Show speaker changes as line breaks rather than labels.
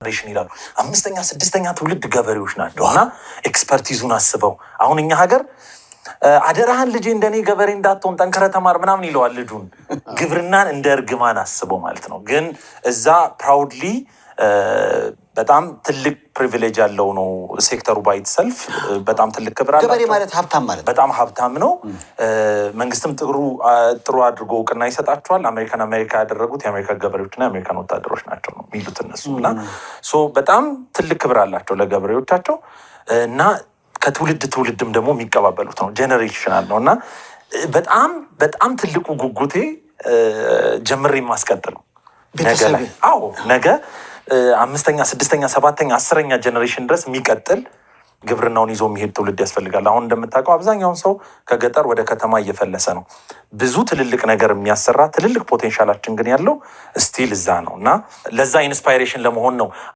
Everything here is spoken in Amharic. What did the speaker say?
Generation ይላሉ። አምስተኛ ስድስተኛ ትውልድ ገበሬዎች ናቸው እና expertise ኡን አስበው፣ አሁን እኛ ሀገር አደራህን ልጄ እንደኔ ገበሬ እንዳትሆን ጠንክረህ ተማር ምናምን ይለዋል ልጁን። ግብርናን እንደ እርግማን አስበው ማለት ነው። ግን እዛ proudly በጣም ትልቅ privilege ያለው ነው sector ኡ by itself፣ በጣም ትልቅ ክብር
ገበሬ
አላቸው።
ማለት ሀብታም ማለት ነው።
በጣም ሀብታም ነው። መንግስትም ጥሩ ጥሩ አድርጎ እውቅና ይሰጣቸዋል። አሜሪካን አሜሪካ ያደረጉት የአሜሪካ ገበሬዎችና የአሜሪካን ወታደሮች ናቸው ነው የሚሉት እነሱ። እና so በጣም ትልቅ ክብር አላቸው ለገበሬዎቻቸው እና ከትውልድ ትውልድም ደግሞ የሚቀባበሉት ነው፣ generational ነው። እና በጣም በጣም ትልቁ ጉጉቴ ጀምሬ የማስቀጥለው ነገ
ቤተሰብ
ላይ፣ አዎ፣ ነገ አምስተኛ፣ ስድስተኛ፣ ሰባተኛ፣ 10ኛ generation ድረስ የሚቀጥል ግብርናውን ይዞ የሚሄድ ትውልድ ያስፈልጋል። አሁን እንደምታውቀው አብዛኛውን ሰው ከገጠር ወደ ከተማ እየፈለሰ ነው። ብዙ ትልልቅ ነገር የሚያሰራ ትልልቅ potential ኣችን ግን ያለው still እዛ ነው እና ለዛ inspiration ለመሆን ነው።